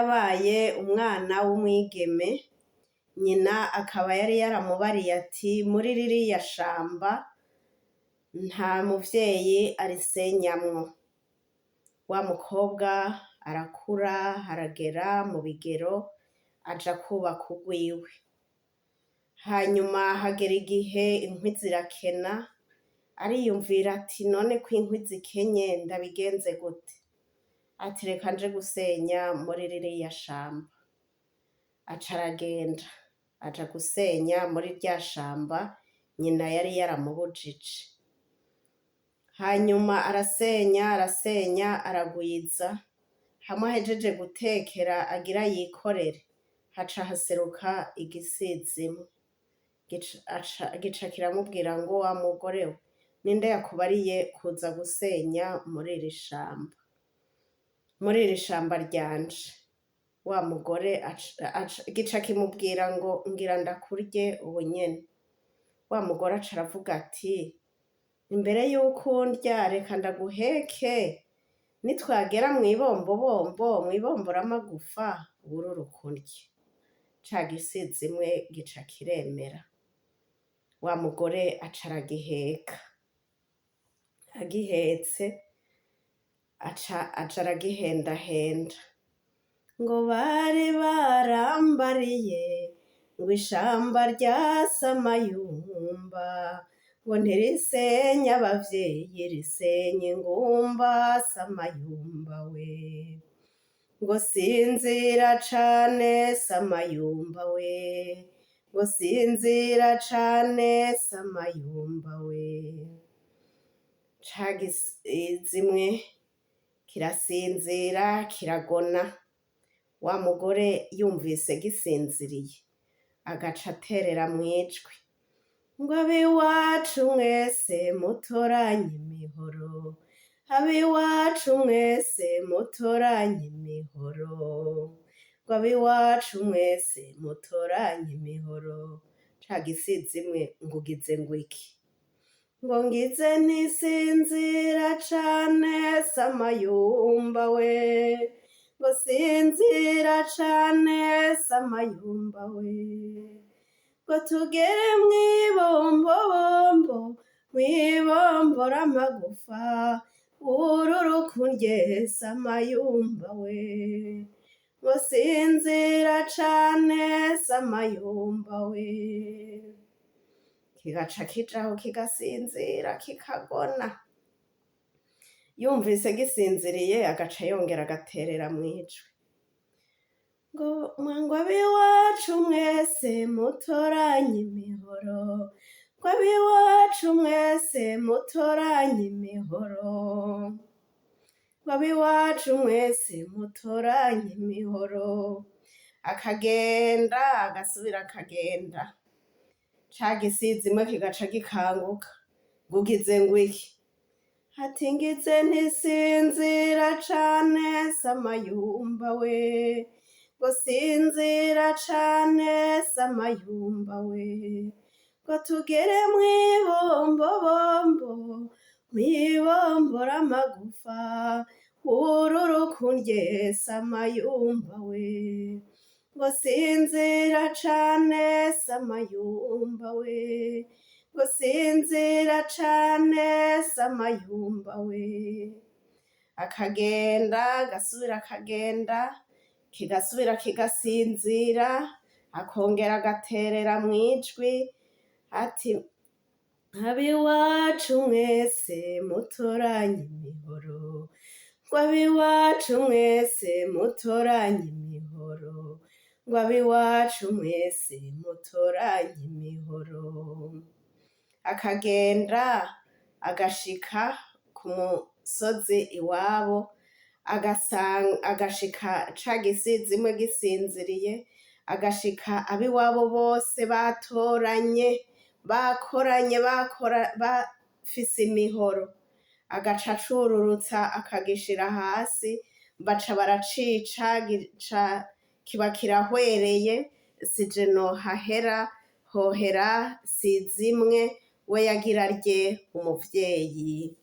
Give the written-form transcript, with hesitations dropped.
Harabaye umwana w'umwigeme, nyina akaba yari yaramubariye ati muri ririya shamba nta muvyeyi arisenyamwo. Wa mukobwa arakura aragera mu bigero aja kwubaka urwiwe. Hanyuma hagera igihe inkwi zirakena, ariyumvira ati none ko inkwi zikenye ndabigenze gute? Ati reka nje gusenya muri ririya shamba. Aca aragenda aja gusenya muri rya shamba nyina yari yaramubujije. Hanyuma arasenya arasenya aragwiza, hamwe ahejeje gutekera agira yikorere, haca haseruka igisizimwe. Gica kiramubwira ngo wa mugore we, ninde yakubariye kuza gusenya muri iri shamba? Muri iri shamba ryanje. Wa mugore gica kimubwira ngo ngira ndakurye ubu nyene. Wa mugore aca aravuga ati imbere yuko undya reka ndaguheke, nitwagera mw'ibombobombo mw'ibomboramagufa wururuke undye. Ca gisizimwe gica kiremera. Wa mugore aca aragiheka. Agihetse aca aja aragihendahenda. Ngo bari barambariye ngo ishamba rya Samayumba, ngo ntirisenya abavyeyi risenya ingumba Samayumba we. Ngo sinzira cane Samayumba we, ngo sinzira cane Samayumba we. Ca gisizimwe kirasinzira kiragona, wa mugore yumvise gisinziriye agaca aterera mw'ijwi ngo ab'iwacu mwese mutoranye imihoro, ab'iwacu mwese mutoranye imihoro, ngo ab'iwacu mwese mutoranye imihoro. Ca gisizimwe ngo ugize ngo iki? Ngo ngize ntisinzira cane Samayumba we, ngo sinzira cane Samayumba we, ngo tugere mw'ibombobombo mw'ibomboramagufa wururuke undye Samayumba we, ngo sinzira cane Samayumba we. Kigaca kijaho kigasinzira kikagona. Yumvise gisinziriye agaca yongera agaterera mw'ijwi ngo ngo ab'iwacu mwese mutoranye imihoro, ngo ab'iwacu mwese mutoranye imihoro, ngo ab'iwacu mwese mutoranye imihoro. Akagenda agasubira akagenda. Ca gisizimwe kigaca gikanguka ngo ugize ngo iki? Ati ngize ntisinzira cane Samayumba we, ngo sinzira cane Samayumba we, ngo tugere mw'ibombobombo mw'ibomboramagufa wururuke undye Samayumba we, ngo sinzira cane Samayumba we, ngo sinzira cane Samayumba we. Akagenda agasubira akagenda, kigasubira kigasinzira, akongera agaterera mw'ijwi ati ab'iwacu mwese mutoranye imihoro, ngo ab'iwacu mwese mutoranye imihoro, ngo ab'iwacu mwese mutoranye imihoro. Akagenda agashika ku musozi iwabo, agashika ca gisizimwe gisinziriye, agashika ab'iwabo bose batoranye, bakoranye, bakora bafise imihoro, agaca acururutsa akagishira hasi, baca baracica, gica kiba kirahwereye. Sije nohahera, hohera Sizimwe we yagira arye umuvyeyi.